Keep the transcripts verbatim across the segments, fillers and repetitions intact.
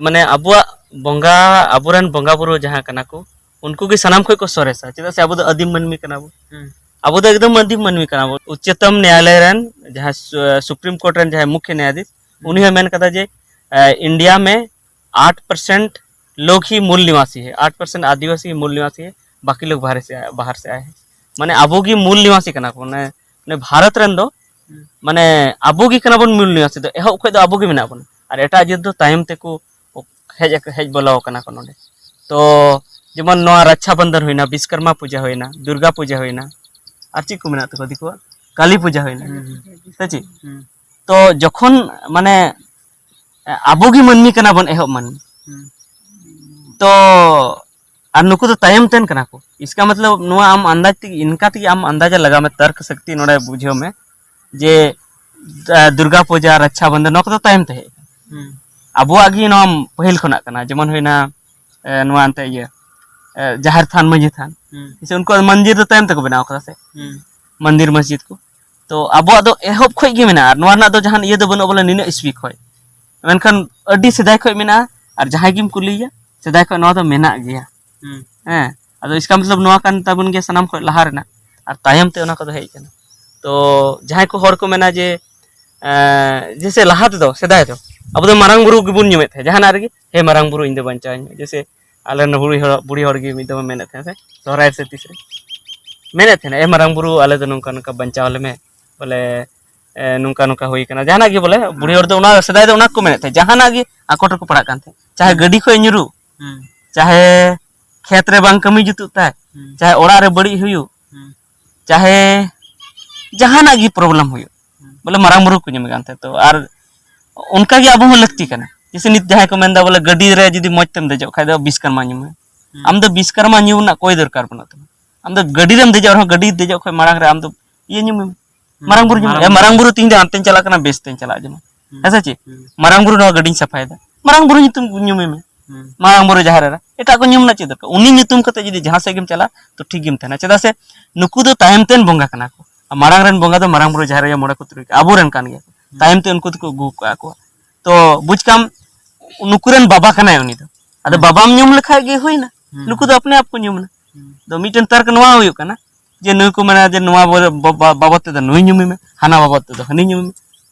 ᱢᱟᱱᱮ ᱟᱵᱚᱣᱟᱜ ᱵᱚᱸᱜᱟ, ᱟᱵᱚᱨᱮᱱ ᱵᱚᱸᱜᱟ ᱵᱩᱨᱩ ᱡᱟᱦᱟᱸ ᱠᱟᱱᱟ ᱠᱚ, ᱩᱱᱠᱩ ᱜᱮ ᱥᱟᱱᱟᱢ ᱠᱷᱚᱱ ᱠᱚ ᱥᱚᱨᱮᱥᱟ, ᱪᱮᱫᱟᱜ ᱥᱮ ᱟᱵᱚ ᱫᱚ ᱟᱹᱫᱤᱢ ᱢᱟᱹᱱᱢᱤ ᱠᱟᱱᱟ ᱵᱚᱱ᱾ ᱦᱩᱸ᱾ ᱟᱵᱚ ᱫᱚ ᱮᱠᱫᱚᱢ ᱟᱹᱫᱤᱢ ᱢᱟᱹᱱᱢᱤ ᱠᱟᱱᱟ ᱵᱚᱱ᱾ ᱩᱪᱪᱚᱛᱚᱢ ᱱᱮᱭᱟᱞᱚᱭ ᱨᱮᱱ ᱡᱟᱦᱟᱸᱭ ᱥᱩ-, ᱥᱩᱯᱨᱤᱢ ᱠᱳᱨᱴ ᱨᱮᱱ ᱡᱟᱦᱟᱸᱭ ᱢᱩᱠᱷᱭᱚ ᱱᱮᱭᱟᱫᱷᱤᱥ, ᱩᱱᱤ ᱦᱚᱸ ᱢᱮᱱ ᱠᱟᱫᱟ ᱡᱮ, ᱮ, ᱤᱱᱰᱤᱭᱟ ᱢᱮ ᱟᱴ ᱯᱟᱨᱥᱮᱱᱴ ᱞᱳᱜ ᱦᱤ ᱢᱩᱞ ᱱᱤᱣᱟᱥᱤ ᱦᱮ, ᱟᱴ ᱯᱟᱨᱥᱮᱱᱴ ᱟᱫᱤᱵᱟᱥᱤ ᱦᱤ ᱢᱩᱞ ᱱᱤᱣᱟᱥᱤ ᱦᱮ, ᱵᱟᱠᱤ ᱞᱳᱜ ᱵᱟᱦᱨᱮ ᱥᱮ ᱟᱭ, ᱵᱟᱦᱟᱨ ᱥᱮ ᱟᱭ ᱦᱮ᱾ ᱢᱟᱱᱮ ᱟᱵᱚ ᱜᱮ ᱢᱩᱞ ᱱᱤᱣᱟᱥᱤ ᱠᱟᱱᱟ ᱵᱚᱱ᱾ ᱢᱟᱱᱮ, ᱢᱟᱱᱮ ᱵᱷᱟᱨᱚᱛ ᱨᱮᱱ ᱫᱚ, ᱦᱩᱸ᱾ ᱢᱟᱱᱮ ᱟᱵᱚ ᱜᱮ ᱠᱟᱱᱟ ᱵᱚᱱ ᱢᱩᱞ ᱱᱤᱣᱟᱥᱤ ᱫᱚ, ᱮᱦᱚᱵ ᱠᱷᱚᱱ ᱫᱚ ᱟᱵᱚ ᱜᱮ ᱢᱮᱱᱟᱜ ᱵᱚᱱᱟ᱾ ᱟᱨ ᱮᱴᱟᱜ ᱡᱟᱹᱛ ᱫᱚ ᱛᱟᱭᱚᱢ ᱛᱮᱠᱚ ᱦᱮᱡ ᱟᱠ-, ᱦᱮᱡ ᱵᱚᱞᱚ ᱟᱠᱟᱱᱟ ᱠᱚ ᱱᱚᱰᱮ᱾ ᱛᱚ ᱡᱮᱢᱚᱱ ᱱᱚᱣᱟ ᱨᱟᱠᱷᱟ ᱵᱚᱱᱫᱷᱚᱱ ᱦᱩᱭᱱᱟ, ᱵᱤᱥᱠᱚᱨᱢᱟ ᱯᱩᱡᱟᱹ ᱦᱩᱭᱱᱟ, ᱫᱩᱨᱜᱟ ᱯᱩᱡᱟᱹ ᱦᱩᱭᱱᱟ, ᱟᱨ ᱪᱮᱫ ᱠᱚ ᱢᱮᱱᱟᱜ ᱛᱟᱠᱚᱣᱟ ᱫᱤᱠᱩᱣᱟᱜ? ᱠᱟᱞᱤ ᱯᱩᱡᱟᱹ ᱦᱩᱭᱱᱟ, ᱦᱩᱸ, ᱦᱩᱸ᱾ ᱥᱮ ᱪᱮᱫ? ᱦᱩᱸ᱾ ᱛᱚ ᱡᱚᱠᱷᱚᱱ, ᱢᱟᱱᱮ, ᱟᱵᱚ ᱜᱮ ᱢᱟᱹᱱᱢᱤ ᱠᱟᱱᱟ ᱵᱚᱱ, ᱮᱦᱚᱵ ᱢᱟᱹᱱᱢᱤ᱾ ᱦᱩᱸ᱾ ᱛᱚ ᱟᱨ ᱱᱩᱠᱩ ᱫᱚ ᱛᱟᱭᱚᱢ ᱛᱮᱱ ᱠᱟᱱᱟ ᱠᱚ᱾ ᱤᱥᱠᱟ ᱢᱚᱛᱞᱚᱵ, ᱱᱚᱣᱟ ᱟᱢ ᱟᱱᱫᱟᱡ ᱛᱮᱜᱮ, ᱤᱱᱠᱟ ᱛᱮᱜᱮ ᱟᱢ ᱟᱱᱫᱟᱡᱟ ᱞᱟᱜᱟᱣ ᱢᱮ, ᱛᱚᱨᱠ ᱥᱚᱠᱛᱤ ᱱᱚᱰᱮ ᱵᱩᱡᱷᱟᱹᱣ ᱢᱮ ᱡᱮ, ᱟ, ᱫᱩᱨᱜᱟ ᱯᱩᱡᱟ, ᱨᱟᱠᱷᱟ ᱵᱚᱱᱫᱷᱚᱱ, ᱱᱚᱣᱟ ᱠᱚᱫᱚ ᱛᱟᱭᱚᱢ ᱛᱮ ᱦᱮᱡ ᱟᱠᱟᱱᱟ᱾ ᱦᱩᱸ᱾ ᱟᱵᱚᱣᱟᱜ ᱜᱮ ᱱᱚᱣᱟ ᱯᱟᱹᱦᱤᱞ ᱠᱷᱚᱱᱟᱜ ᱠᱟᱱᱟ᱾ ᱡᱮᱢᱚᱱ ᱦᱩᱭᱱᱟ, ᱮ, ᱱᱚᱣᱟ ᱮᱱᱛᱮ ᱤᱭᱟᱹ, ᱮ, ᱡᱟᱦᱮᱨ ᱛᱷᱟᱱ, ᱢᱟᱹᱡᱷᱤ ᱛᱷᱟᱱ᱾ ᱦᱩᱸ᱾ ᱥᱮ ᱩᱱᱠᱩᱣᱟᱜ ᱢᱚᱱᱫᱤᱨ ᱫᱚ ᱛᱟᱭᱚᱢ ᱛᱮᱠᱚ ᱵᱮᱱᱟᱣ ᱠᱟᱫᱟ ᱥᱮ? ᱦᱩᱸ᱾ ᱢᱚᱱᱫᱤᱨ, ᱢᱚᱥᱡᱤᱫ ᱠᱚ᱾ ᱛᱚ ᱟᱵᱚᱣᱟᱜ ᱫᱚ ᱮᱦᱚᱵ ᱠᱷᱚᱡ ᱜᱮ ᱢᱮᱱᱟᱜᱼᱟ, ᱟᱨ ᱱᱚᱣᱟ ᱨᱮᱱᱟᱜ ᱫᱚ ᱡᱟᱦᱟᱱ ᱤᱭᱟᱹ ᱫᱚ ᱵᱟᱹᱱᱩᱜᱼᱟ ᱵᱚᱞᱮ ᱱᱤᱱᱟᱹᱜ ᱤᱥᱣᱤ ᱠᱷᱚᱡ, ᱢᱮᱱᱠᱷᱟᱱ ᱟᱹᱰᱤ ᱥᱮᱫᱟᱭ ᱠᱷᱚᱡ ᱢᱮᱱᱟᱜᱼᱟ᱾ ᱟᱨ ᱡᱟᱦᱟᱸᱭ ᱜᱮᱢ ᱠᱩᱞᱤᱭᱮᱭᱟ, ᱥᱮᱫᱟᱭ ᱠᱷᱚᱡ ᱱᱚᱣᱟ ᱫᱚ ᱢᱮᱱᱟᱜ ᱜᱮᱭᱟ᱾ ᱦᱩᱸ᱾ ᱦᱮᱸ, ᱟᱫᱚ ᱤᱥᱠᱟ ᱢᱚᱛᱞᱚᱵ ᱱᱚᱣᱟ ᱠᱟᱱ ᱛᱟᱵᱚᱱ ᱜᱮᱭᱟ ᱥᱟᱱᱟᱢ ᱠᱷᱚᱡ ᱞᱟᱦᱟ ᱨᱮᱱᱟᱜ, ᱟᱨ ᱛᱟᱭᱚᱢ ᱛᱮ ᱚᱱᱟ ᱠᱚᱫᱚ ᱦᱮᱡ ᱟᱠᱟᱱᱟ᱾ ᱛᱚ ᱡᱟᱦᱟᱸᱭ ᱠᱚ ᱦᱚᱲ ᱠᱚ ᱢᱮᱱᱟ ᱡᱮ, ᱮᱸ, ᱡᱮᱭᱥᱮ ᱞᱟᱦᱟ ᱛᱮᱫᱚ, ᱥᱮᱫᱟᱭ ᱫᱚ ᱟᱵᱚ ᱫᱚ ᱢᱟᱨᱟᱝ ᱵᱩᱨᱩ ᱜᱮᱵᱚᱱ ᱧᱩᱢᱮᱫ ᱛᱟᱦᱮᱸᱫ, ᱡᱟᱦᱟᱱᱟᱜ ᱨᱮᱜᱮ, "ᱦᱮ ᱢᱟᱨᱟᱝ ᱵᱩᱨᱩ, ᱤᱧ ᱫᱚ ᱵᱟᱧᱪᱟᱣᱤᱧ ᱢᱮ", ᱡᱮᱭᱥᱮ ᱟᱞᱮ ᱨᱮᱱ ᱵᱩᱲᱦᱤ ᱦᱚᱲ, ᱵᱩᱲᱦᱤ ᱦᱚᱲ ᱜᱮ ᱢᱤᱫ ᱫᱚᱢᱮ ᱢᱮᱱᱮᱫ ᱛᱟᱦᱮᱸᱫ ᱥᱮ, ᱥᱚᱦᱨᱟᱭ ᱥᱮ ᱛᱤᱥ ᱨᱮ ᱢᱮᱱᱮᱫ ᱛᱟᱦᱮᱱᱟ, "ᱮ ᱢᱟᱨᱟᱝ ᱵᱩᱨᱩ, ᱟᱞᱮ ᱫᱚ ᱱᱚᱝᱠᱟ ᱱᱚᱝᱠᱟ ᱵᱟᱧᱪᱟᱣ ᱟᱞᱮ ᱢᱮ", ᱵᱚᱞᱮ, ᱮ, ᱱᱚᱝᱠᱟ ᱱᱚᱝᱠᱟ ᱦᱩᱭ ᱠᱟᱱᱟ, ᱡᱟᱦᱟᱱᱟᱜ ᱜᱮ ᱵᱚᱞᱮ, ᱵᱩᱲᱦᱤ ᱦᱚᱲ ᱫᱚ ᱚᱱᱟ, ᱥᱮᱫᱟᱭ ᱫᱚ ᱚᱱᱟ ᱠᱚ ᱢᱮᱱᱮᱫ ᱛᱟᱦᱮᱸᱫ, ᱡᱟᱦᱟᱱᱟᱜ ᱜᱮ ᱟᱠᱚᱴ ᱨᱮᱠᱚ ᱯᱟᱲᱟᱜ ᱠᱟᱱ ᱛᱟᱦᱮᱸᱫ, ᱪᱟᱦᱮ ᱦᱩᱸ᱾ ᱜᱟᱹᱰᱤ ᱠᱷᱚᱡ ᱧᱩᱨᱩ, ᱦᱩᱸ᱾ ᱪᱟᱦᱮ ᱠᱷᱮᱛ ᱨᱮ ᱵᱟᱝ ᱠᱟᱹᱢᱤ ᱡᱩᱛᱩᱜ ᱛᱟᱭ, ᱦᱩᱸ᱾ ᱪᱟᱦᱮ ᱚᱲᱟᱜ ᱨᱮ ᱵᱟᱹᱲᱤᱡ ᱦᱩᱭᱩᱜ, ᱦᱩᱸ᱾ ᱪᱟᱦᱮ ᱡᱟᱦᱟᱱᱟᱜ ᱜᱮ problem ᱦᱩᱭᱩᱜ, ᱦᱩᱸ᱾ ᱵᱚᱞᱮ ᱢᱟᱨᱟᱝ ᱵᱩᱨᱩ ᱠᱚ ᱧᱩᱢᱮ ᱠᱟᱱ ᱛᱟᱦᱮᱸᱫ᱾ ᱛᱚ ᱟᱨ ᱚᱱᱠᱟ ᱜᱮ ᱟᱵᱚ ᱦᱚᱸ ᱞᱟᱹᱠᱛᱤ ᱠᱟᱱᱟ᱾ ᱡᱮᱭᱥᱮ ᱱᱤᱛ ᱡᱟᱦᱟᱸᱭ ᱠᱚ ᱢᱮᱱᱫᱟ ᱵᱚᱞᱮ ᱜᱟᱹᱰᱤ ᱨᱮ ᱡᱩᱫᱤ ᱢᱚᱡᱽ ᱛᱮᱢ ᱫᱮᱡᱚᱜ ᱠᱷᱟᱡ ᱫᱚ ᱵᱤᱥᱠᱚᱨᱢᱟ ᱧᱩᱢ ᱢᱮ᱾ ᱦᱩᱸ᱾ ᱟᱢ ᱫᱚ ᱵᱤᱥᱠᱚᱨᱢᱟ ᱧᱩ ᱨᱮᱱᱟᱜ ᱠᱳᱭ ᱫᱚᱨᱠᱟᱨ ᱵᱟᱹᱱᱩᱜ ᱛᱟᱢᱟ᱾ ᱟᱢ ᱫᱚ ᱜᱟᱹᱰᱤ ᱨᱮᱢ ᱫᱮᱡᱚᱜ ᱨᱮᱦᱚᱸ ᱜᱟᱹᱰᱤ ᱫᱮᱡᱚᱜ ᱠᱷᱚᱡ ᱢᱟᱲᱟᱝ ᱨᱮ ᱟᱢ ᱫᱚ ᱤᱭᱟᱹ ᱧᱩᱢ ᱢᱮ᱾ ᱦᱩᱸ, ᱢᱟᱨᱟᱝ ᱵᱩᱨᱩ ᱧᱩᱢ ᱢᱮ᱾ ᱢᱟᱨᱟᱝ ᱮ, ᱵᱩᱨᱩ᱾ ᱢᱟᱨᱟᱝ ᱵᱩᱨᱩ ᱛᱮᱦᱤᱧ ᱫᱚ ᱦᱟᱱᱛᱮᱧ ᱪᱟᱞᱟᱜ ᱠᱟᱱᱟ, ᱵᱮᱥ ᱛᱮᱧ ᱪᱟᱞᱟᱜᱼᱟ ᱡᱮᱢᱚᱱ᱾ ᱦᱩᱸ᱾ ᱦᱮᱸ ᱥᱮ ᱪᱮᱫ? ᱦᱩᱸ᱾ ᱢᱟᱨᱟᱝ ᱵᱩᱨᱩ ᱱᱚᱣᱟ ᱜᱟᱹᱰᱤᱧ ᱥᱟᱯᱷᱟᱭᱮᱫᱟ, ᱢᱟᱨᱟᱝ ᱵᱩᱨᱩ ᱧᱩᱛᱩᱢ ᱧᱩᱢᱮ ᱢᱮ᱾ ᱦᱩᱸ᱾ ᱢᱟᱨᱟᱝ ᱵᱩᱨᱩ ᱡᱟᱦᱮᱨ ᱮᱨᱟ, ᱮᱴᱟᱜ ᱠᱚ ᱧᱩᱢ ᱨᱮᱱᱟᱜ ᱪᱮᱫ ᱫᱚᱨᱠᱟᱨ? ᱩᱱᱤ ᱧᱩᱛᱩᱢ ᱠᱟᱛᱮ ᱡᱩᱫᱤ ᱡᱟᱦᱟᱸ ᱥᱮᱫ ᱜᱮᱢ ᱪᱟᱞᱟᱜ, ᱛᱚ ᱴᱷᱤᱠ ᱜᱮᱢ ᱛᱟᱦᱮᱱᱟ᱾ ᱪᱮᱫᱟᱜ ᱥᱮ ᱱᱩᱠᱩ ᱫᱚ ᱛᱟᱭᱚᱢ ᱛᱮᱱ ᱵᱚᱸᱜᱟ ᱠᱟᱱᱟ ᱠᱚ᱾ ᱟᱨ ᱢᱟᱲᱟᱝ ᱨᱮᱱ ᱵᱚᱸᱜᱟ ᱫᱚ ᱢᱟᱨᱟᱝ ᱵᱩᱨᱩ, ᱡᱟᱦᱮᱨ ᱟᱭᱳ, ᱢᱚᱬᱮ ᱠᱚ ᱛᱩᱨᱩᱭ ᱠᱚ ᱟᱵᱚᱨᱮᱱ ᱠᱟᱱ ᱜᱮᱭᱟ ᱠᱚ᱾ ᱦᱩᱸ᱾ ᱛᱟᱭᱚᱢ ᱛᱮ ᱩᱱᱠᱩ ᱫᱚᱠᱚ ᱟᱹᱜᱩ ᱠᱟᱜᱼᱟ ᱠᱚ᱾ ᱛᱚ ᱵᱩᱡᱽ ᱠᱟᱢ, ᱱᱩᱠᱩ ᱨᱮᱱ ᱵᱟᱵᱟ ᱠᱟᱱᱟᱭ ᱩᱱᱤ ᱫᱚ᱾ ᱟᱫᱚ ᱦᱩᱸ᱾ ᱵᱟᱵᱟᱢ ᱧᱩᱢ ᱞᱮᱠᱷᱟᱡ ᱜᱮ ᱦᱩᱭᱱᱟ, ᱦᱩᱸ᱾ ᱱᱩᱠᱩ ᱫᱚ ᱟᱯᱱᱮ ᱟᱯ ᱠᱚ ᱧᱩᱢ ᱮᱱᱟ᱾ ᱦᱩᱸ᱾ ᱟᱫᱚ ᱢᱤᱫᱴᱮᱱ ᱛᱟᱨᱠ ᱱᱚᱣᱟ ᱦᱩᱭᱩᱜ ᱠᱟᱱᱟ ᱡᱮ ᱱᱩᱭ ᱠᱚ ᱢᱮᱱᱟ ᱡᱮ ᱱᱚᱣᱟ ᱵᱚ-, ᱵᱟ-, ᱵᱟ-, ᱵᱟᱵᱚᱫ ᱛᱮᱫᱚ ᱱᱩᱭ ᱧᱩᱢᱮ ᱢᱮ, ᱦᱟᱱᱟ ᱵᱟᱵᱚᱫ ᱛᱮᱫᱚ ᱦᱟᱹᱱᱤ ᱧᱩᱢᱮ ᱢᱮ᱾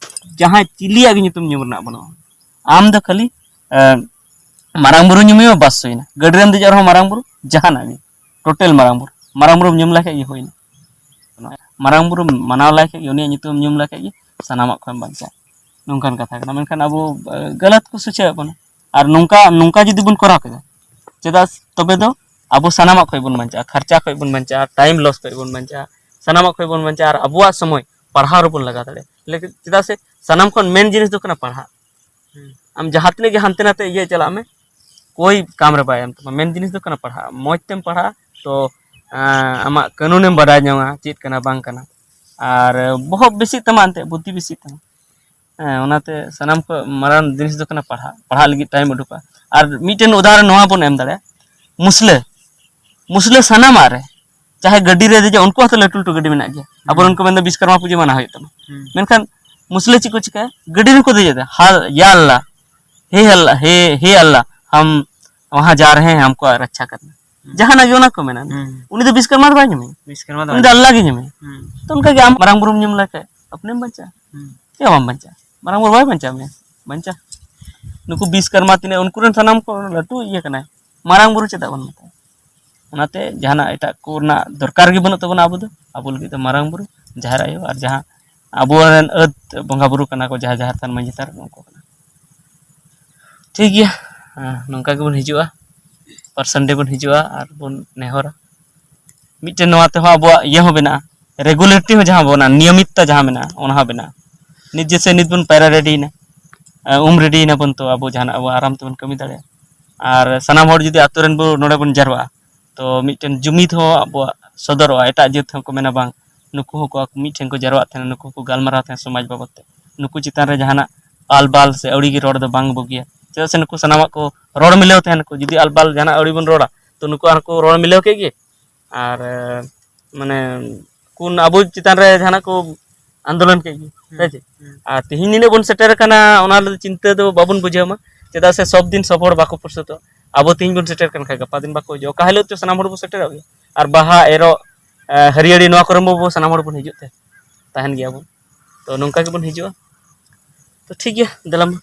ᱡᱟᱦᱟᱸᱭ ᱪᱤᱞᱤᱭᱟᱜ ᱜᱮ ᱧᱩᱛᱩᱢ ᱧᱩᱢ ᱨᱮᱱᱟᱜ ᱵᱟᱹᱱᱩᱜᱼᱟ᱾ ᱟᱢ ᱫᱚ ᱠᱷᱟᱹᱞᱤ, ᱮ, ᱢᱟᱨᱟᱝ ᱵᱩᱨᱩ ᱧᱩᱢᱮ ᱢᱮ, ᱵᱟᱥ ᱦᱩᱭᱱᱟ᱾ ᱜᱟᱹᱰᱤ ᱨᱮᱢ ᱫᱮᱡᱚᱜ ᱨᱮᱦᱚᱸ ᱢᱟᱨᱟᱝ ᱵᱩᱨᱩ, ᱡᱟᱦᱟᱱᱟᱜ ᱜᱮ, ᱴᱳᱴᱟᱞ ᱢᱟᱨᱟᱝ ᱵᱩᱨᱩ, ᱢᱟᱨᱟᱝ ᱵᱩᱨᱩᱢ ᱧᱩᱢ ᱞᱮᱠᱷᱟᱡ ᱜᱮ ᱦᱩᱭᱱᱟ᱾ ᱢᱟᱨᱟᱝ ᱵᱩᱨᱩᱢ ᱢᱟᱱᱟᱣ ᱞᱮᱠᱷᱟᱡ ᱜᱮ, ᱩᱱᱤᱭᱟᱜ ᱧᱩᱛᱩᱢ ᱧᱩᱢ ᱞᱮᱠᱷᱟᱡ ᱜᱮ ᱥᱟᱱᱟᱢᱟᱜ ᱠᱷᱚᱱ ᱵᱟᱧᱪᱟᱜᱼᱟ᱾ ᱱᱚᱝᱠᱟᱱ ᱠᱟᱛᱷᱟ ᱠᱟᱱᱟ᱾ ᱢᱮᱱᱠᱷᱟᱱ ᱟᱵᱚ, ᱮ, ᱜᱟᱞᱟᱛ ᱠᱚ ᱥᱩᱪᱟᱹᱣᱮᱫ ᱵᱚᱱᱟ᱾ ᱟᱨ ᱱᱚᱝᱠᱟ, ᱱᱚᱝᱠᱟ ᱡᱩᱫᱤ ᱵᱚᱱ ᱠᱚᱨᱟᱣ ᱠᱮᱫᱟ, ᱪᱮᱫᱟᱜ ᱛᱚᱵᱮ ᱫᱚ ᱟᱵᱚ ᱥᱟᱱᱟᱢᱟᱜ ᱠᱷᱚᱱ ᱵᱚᱱ ᱵᱟᱧᱪᱟᱜᱼᱟ, ᱠᱷᱟᱨᱪᱟ ᱠᱷᱚᱱ ᱵᱚᱱ ᱵᱟᱧᱪᱟᱜᱼᱟ, ᱴᱟᱭᱤᱢ ᱞᱚᱥ ᱠᱷᱚᱱ ᱵᱚᱱ ᱵᱟᱧᱪᱟᱜᱼᱟ, ᱥᱟᱱᱟᱢᱟᱜ ᱠᱷᱚᱱ ᱵᱚᱱ ᱵᱟᱧᱪᱟᱜᱼᱟ, ᱟᱨ ᱟᱵᱚᱣᱟᱜ ᱥᱚᱢᱚᱭ ᱯᱟᱲᱦᱟᱣ ᱨᱮᱵᱚᱱ ᱞᱟᱜᱟᱣ ᱫᱟᱲᱮᱭᱟᱜᱼᱟ᱾ ᱞᱮᱠᱤᱱ ᱪᱮᱫᱟᱜ ᱥᱮ ᱥᱟᱱᱟᱢ ᱠᱷᱚᱱ ᱢᱮᱱ ᱡᱤᱱᱤᱥ ᱫᱚ ᱠᱟᱱᱟ ᱯᱟᱲᱦᱟᱜ᱾ ᱦᱩᱸ᱾ ᱟᱢ ᱡᱟᱦᱟᱸ ᱛᱤᱱᱟᱹᱜ ᱜᱮ ᱦᱟᱱᱛᱮ ᱱᱟᱛᱮ ᱤᱭᱟᱹ ᱪᱟᱞᱟᱜ ᱢᱮ, ᱠᱳᱭ ᱠᱟᱢ ᱨᱮ ᱵᱟᱭ ᱮᱢ ᱛᱟᱢᱟ᱾ ᱢᱮᱱ ᱡᱤᱱᱤᱥ ᱫᱚ ᱠᱟᱱᱟ ᱯᱟᱲᱦᱟᱜ, ᱢᱚᱡᱽ ᱛᱮᱢ ᱯᱟᱲᱦᱟᱜᱼᱟ ᱛᱚ, ᱟᱸ, ᱟᱢᱟᱜ ᱠᱟᱹᱱᱩᱱᱮᱢ ᱵᱟᱰᱟᱭ ᱧᱟᱢᱟ ᱪᱮᱫ ᱠᱟᱱᱟ ᱵᱟᱝ ᱠᱟᱱᱟ, ᱟᱨ ᱵᱚᱦᱚᱜ ᱵᱮᱥᱤᱜ ᱛᱟᱢᱟ, ᱮᱱᱛᱮᱫ ᱵᱩᱫᱽᱫᱷᱤ ᱵᱮᱥᱤᱜ ᱛᱟᱢᱟ᱾ ᱦᱮᱸ, ᱚᱱᱟᱛᱮ ᱥᱟᱱᱟᱢ ᱠᱷᱚᱱ ᱢᱟᱨᱟᱝ ᱡᱤᱱᱤᱥ ᱫᱚ ᱠᱟᱱᱟ ᱯᱟᱲᱦᱟᱜ, ᱯᱟᱲᱦᱟᱜ ᱞᱟᱹᱜᱤᱫ ᱴᱟᱭᱤᱢ ᱩᱰᱩᱠᱟ᱾ ᱟᱨ ᱢᱤᱫᱴᱮᱱ ᱩᱫᱟᱦᱚᱨᱚᱱ ᱱᱚᱣᱟ ᱵᱚᱱ ᱮᱢ ᱫᱟᱲᱮᱭᱟᱜᱼᱟ, ᱢᱩᱥᱞᱟᱹ, ᱢᱩᱥᱞᱟᱹ ᱥᱟᱱᱟᱢᱟᱜ ᱨᱮ, ᱪᱟᱦᱮ ᱜᱟᱹᱰᱤ ᱨᱮ ᱫᱮᱡᱚᱜ, ᱩᱱᱠᱩ ᱦᱚᱸᱛᱚ ᱞᱟᱹᱴᱩ ᱞᱟᱹᱴᱩ ᱜᱟᱹᱰᱤ ᱢᱮᱱᱟᱜ ᱜᱮᱭᱟ᱾ ᱟᱵᱚ ᱨᱮᱱ ᱦᱩᱸ᱾ ᱠᱚ ᱢᱮᱱᱫᱟ ᱵᱤᱥᱠᱚᱨᱢᱟ ᱯᱩᱡᱟᱹ ᱢᱟᱱᱟᱣ ᱦᱩᱭᱩᱜ ᱛᱟᱢᱟ᱾ ᱦᱩᱸ᱾ ᱢᱮᱱᱠᱷᱟᱱ ᱢᱩᱥᱞᱟᱹ ᱪᱮᱫ ᱠᱚ ᱪᱤᱠᱟᱹᱭᱟ? ᱜᱟᱹᱰᱤ ᱨᱮᱠᱚ ᱫᱮᱡᱚᱜ ᱫᱟ, ᱦᱟ-, ᱭᱟ ᱟᱞᱞᱟ, ᱦᱮ ᱟᱞᱞᱟ, ᱦᱮ ᱟᱞᱞᱟ, ᱦᱮ, ᱦᱮ ᱟᱞᱞᱟ, ᱦᱟᱢ ᱣᱟᱦᱟᱸ ᱡᱟ ᱨᱟᱦᱮ ᱦᱮᱸ, ᱦᱟᱢᱠᱳ ᱨᱟᱠᱪᱷᱟ ᱠᱟᱨᱱᱟ᱾ ᱦᱩᱸ᱾ ᱡᱟᱦᱟᱱᱟᱜ ᱜᱮ ᱚᱱᱟ ᱠᱚ ᱢᱮᱱᱟ᱾ ᱦᱩᱸ᱾ ᱩᱱᱤ ᱫᱚ ᱵᱤᱥᱠᱚᱨᱢᱟ ᱫᱚ ᱵᱟᱭ ᱧᱩᱢᱮᱭᱟ᱾ ᱵᱤᱥᱠᱚᱨᱢᱟ ᱫᱚ ᱩᱱᱤ ᱵᱟᱭ ᱫᱚ ᱧᱩᱢᱮᱭᱟ᱾ ᱟᱞᱞᱟ ᱜᱮ ᱧᱩᱢᱮᱭᱟ᱾ ᱦᱩᱸ᱾ ᱛᱚ ᱚᱱᱠᱟ ᱜᱮ ᱟᱢ ᱢᱟᱨᱟᱝ ᱵᱩᱨᱩᱢ ᱧᱩᱢ ᱞᱮᱠᱷᱟᱡ ᱟᱯᱱᱮᱢ ᱵᱟᱧᱪᱟᱜᱼᱟ᱾ ᱦᱩᱸ᱾ ᱪᱮᱫ ᱦᱚᱸ ᱵᱟᱢ ᱵᱟᱧᱪᱟᱜᱼᱟ᱾ ᱢᱟᱨᱟᱝ ᱵᱩᱨᱩ ᱵᱟᱭ ᱵᱟᱧᱪᱟᱣ ᱢᱮᱭᱟ᱾ ᱵᱟᱧᱪᱟᱣ᱾ ᱱᱩᱠᱩ ᱵᱤᱥᱠᱚᱨᱢᱟ ᱛᱤᱱᱟᱹᱜ ᱩᱱᱠᱩ ᱨᱮᱱ ᱥᱟᱱᱟᱢ ᱠᱚ ᱞᱟᱹᱴᱩ ᱤᱭᱟᱹ ᱠᱟᱱᱟᱭ᱾ ᱢᱟᱨᱟᱝ ᱵᱩᱨᱩ ᱪᱮᱫᱟᱜ ᱵᱚᱱ ᱢᱮᱛᱟᱭᱟ? ᱚᱱᱟᱛᱮ ᱡᱟᱦᱟᱱᱟᱜ ᱮᱴᱟᱜ ᱠᱚ ᱨᱮᱱᱟᱜ ᱫᱚᱨᱠᱟᱨ ᱜᱮ ᱵᱟᱹᱱᱩᱜ ᱛᱟᱵᱚᱱᱟ ᱟᱵᱚ ᱫᱚ᱾ ᱟᱵᱚ ᱞᱟᱹᱜᱤᱫ ᱫᱚ ᱢᱟᱨᱟᱝ ᱵᱩᱨᱩ, ᱡᱟᱦᱮᱨ ᱟᱭᱳ ᱟᱨ ᱡᱟᱦᱟᱸ ᱟᱵᱚᱨᱮᱱ ᱟᱹᱛ ᱵᱚᱸᱜᱟ ᱵᱩᱨᱩ ᱠᱟᱱᱟ ᱠᱚ, ᱡᱟᱦᱟᱸ ᱡᱟᱦᱮᱨ ᱛᱷᱟᱱ ᱢᱟᱹᱡᱷᱤ ᱛᱷᱟᱱ ᱩᱱᱠᱩ ᱠᱟᱱᱟ᱾ ᱴᱷᱤᱠ ᱜᱮᱭᱟ, ᱦᱮᱸ, ᱱᱚᱝᱠᱟ ᱜᱮᱵᱚᱱ ᱦᱤᱡᱩᱜᱼᱟ, ᱯᱟᱨ ᱥᱟᱱᱰᱮ ᱵᱚᱱ ᱦᱤᱡᱩᱜᱼᱟ ᱟᱨ ᱵᱚᱱ ᱱᱮᱦᱚᱨᱟ᱾ ᱢᱤᱫᱴᱮᱱ ᱱᱚᱣᱟ ᱛᱮᱦᱚᱸ ᱟᱵᱚᱣᱟᱜ ᱤᱭᱟᱹ ᱦᱚᱸ ᱵᱮᱱᱟᱜᱼᱟ, ᱨᱮᱜᱩᱞᱮᱴᱤ ᱦᱚᱸ ᱡᱟᱦᱟᱸ ᱵᱚᱱᱟ ᱱᱤᱭᱚᱢᱤᱛᱛᱟ ᱡᱟᱦᱟᱸ ᱢᱮᱱᱟᱜᱼᱟ, ᱚᱱᱟ ᱦᱚᱸ ᱵᱮᱱᱟᱜᱼᱟ᱾ ᱱᱤᱛ ᱡᱮᱥᱮ ᱱᱤᱛ ᱵᱚᱱ ᱯᱟᱭᱨᱟ ᱨᱮᱰᱤᱭᱮᱱᱟ, ᱟᱸ, ᱩᱢ ᱨᱮᱰᱤᱭᱮᱱᱟ ᱵᱚᱱ, ᱛᱚ ᱟᱵᱚ ᱡᱟᱦᱟᱱᱟᱜ ᱟᱵᱚ ᱟᱨᱟᱢ ᱛᱮᱵᱚᱱ ᱠᱟᱹᱢᱤ ᱫᱟᱲᱮᱭᱟᱜᱼᱟ᱾ ᱟᱨ ᱥᱟᱱᱟᱢ ᱦᱚᱲ ᱡᱩᱫᱤ ᱟᱛᱳ ᱨᱮᱱ ᱵᱚ ᱱᱚᱰᱮ ᱵᱚᱱ ᱡᱟᱨᱣᱟᱜᱼᱟ, ᱛᱚ ᱢᱤᱫᱴᱮᱱ ᱡᱩᱢᱤᱫ ᱦᱚᱸ ᱟᱵᱚᱣᱟᱜ ᱥᱚᱫᱚᱨᱚᱜᱼᱟ᱾ ᱮᱴᱟᱜ ᱡᱟᱹᱛ ᱦᱚᱸᱠᱚ ᱢᱮᱱᱟ, ᱵᱟᱝ, ᱱᱩᱠᱩ ᱦᱚᱸᱠᱚ ᱟᱠᱚ ᱢᱤᱫᱴᱷᱮᱱ ᱠᱚ ᱡᱟᱨᱣᱟᱜ ᱛᱟᱦᱮᱱᱟ, ᱱᱩᱠᱩ ᱦᱚᱸᱠᱚ ᱜᱟᱞᱢᱟᱨᱟᱣ ᱛᱟᱦᱮᱱᱟ ᱥᱚᱢᱟᱡᱽ ᱵᱟᱵᱚᱫ ᱛᱮ᱾ ᱱᱩᱠᱩ ᱪᱮᱛᱟᱱ ᱨᱮ ᱡᱟᱦᱟᱱᱟᱜ ᱟᱞᱵᱟᱞ ᱥᱮ ᱟᱹᱣᱲᱤ ᱜᱮ ᱨᱚᱲ ᱫᱚ ᱵᱟᱝ ᱵᱩᱜᱤᱭᱟ, ᱪᱮᱫᱟᱜ ᱥᱮ ᱱᱩᱠᱩ ᱥᱟᱱᱟᱢᱟᱜ ᱠᱚ ᱨᱚᱲ ᱢᱤᱞᱟᱹᱣ ᱛᱟᱦᱮᱱᱟᱠᱚ᱾ ᱡᱩᱫᱤ ᱟᱞᱵᱟᱞ ᱡᱟᱦᱟᱱᱟᱜ ᱟᱹᱣᱲᱤ ᱵᱚᱱ ᱨᱚᱲᱟ, ᱛᱚ ᱱᱩᱠᱩ ᱟᱨᱦᱚᱸ ᱠᱚ ᱨᱚᱲ ᱢᱤᱞᱟᱹᱣ ᱠᱮᱫ ᱜᱮ᱾ ᱟᱨ, ᱮ, ᱢᱟᱱᱮ, ᱠᱩᱱ ᱟᱵᱚ ᱪᱮᱛᱟᱱ ᱨᱮ ᱡᱟᱦᱟᱱᱟᱜ ᱠᱚ ᱟᱱᱫᱳᱞᱚᱱ ᱠᱮᱫ ᱜᱮ, ᱦᱩᱸ, ᱥᱮ ᱪᱮᱫ? ᱦᱩᱸ᱾ ᱟᱨ ᱛᱮᱦᱮᱧ ᱱᱤᱱᱟᱹᱜ ᱵᱚᱱ ᱥᱮᱴᱮᱨ ᱟᱠᱟᱱᱟ, ᱚᱱᱟ ᱨᱮᱫᱚ ᱪᱤᱱᱛᱟᱹ ᱫᱚ ᱵᱟᱵᱚᱱ ᱵᱩᱡᱷᱟᱹᱣ ᱢᱟ᱾ ᱪᱮᱫᱟᱜ ᱥᱮ ᱥᱚᱵ ᱫᱤᱱ ᱥᱚᱵ ᱦᱚᱲ ᱵᱟᱠᱚ ᱯᱷᱩᱨᱥᱚᱛᱚᱜᱼᱟ᱾ ᱟᱵᱚ ᱛᱮᱦᱮᱧ ᱵᱚᱱ ᱥᱮᱴᱮᱨ ᱠᱟᱱ ᱠᱷᱟᱱ ᱜᱟᱯᱟ ᱫᱤᱱ ᱵᱟᱠᱚ ᱦᱤᱡᱩᱜᱼᱟ᱾ ᱚᱠᱟ ᱦᱤᱞᱳᱜ ᱪᱚ ᱥᱟᱱᱟᱢ ᱦᱚᱲ ᱵᱚᱱ ᱥᱮᱴᱮᱨᱚᱜ ᱜᱮᱭᱟ᱾ ᱟᱨ ᱵᱟᱦᱟ, ᱮᱨᱚᱜ, ᱦᱟᱹᱨᱭᱟᱹᱲᱤ, ᱱᱚᱣᱟ ᱠᱚᱨᱮ ᱢᱟ ᱟᱵᱚ ᱥᱟᱱᱟᱢ ᱦᱚᱲ ᱵᱚᱱ ᱦᱤᱡᱩᱜ ᱛᱮ ᱛᱟᱦᱮᱱ ᱜᱮᱭᱟᱵᱚᱱ᱾ ᱛᱚ ᱱᱚᱝᱠᱟ ᱜᱮᱵᱚᱱ ᱦᱤᱡᱩᱜᱼᱟ᱾ ᱛᱚ ᱴᱷᱤᱠ ᱜᱮᱭᱟ, ᱫᱮᱞᱟ ᱢᱟ᱾